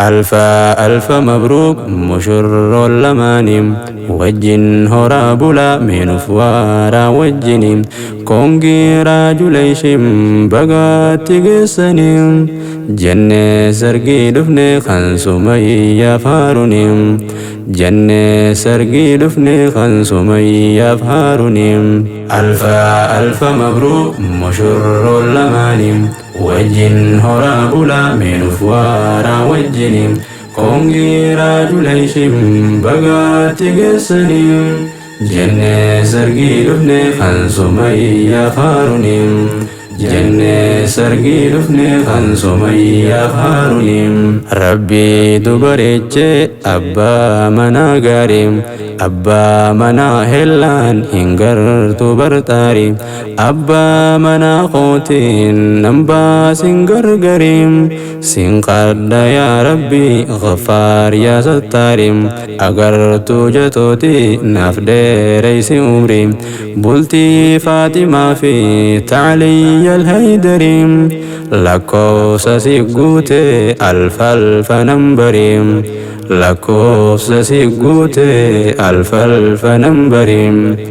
Alfa alfa mabruuk mushurroon lamaanii wajjin horaa bulaa meenuuf waaraa wajjini congratulation bagaatti geessanii jennee sargii dhufne kan Sumayyaaf Haaruni, jennee sargii dhufne kan Sumayyaaf Haaruni. Alfa alfa mabruuk mushurroon lamaanii wajjin horaa bulaa meenuuf waaraa wajjini congratulation bagaatti geessanii jennee sargii dhufne kan Sumayyaaf Haaruni, jennee sargii dhufne kan Sumayyaaf Haaruni. Rabbii dubareechee abbaa manaa gaarii, abbaa manaa hellaan hin gartuu barxaarii, abbaa manaa kootiin nan baasin gargarii, sin qadda yaa Rabbi Ghafaar yaa Sattaarii, agartuu jatooti naaf dheereysi umrii, bultii Faatimaa fi Tacliyyal Haydarii, lakkoofsa si guute alfa alfa nambarii, lakkoofsa si guute alfa alfa nambarii.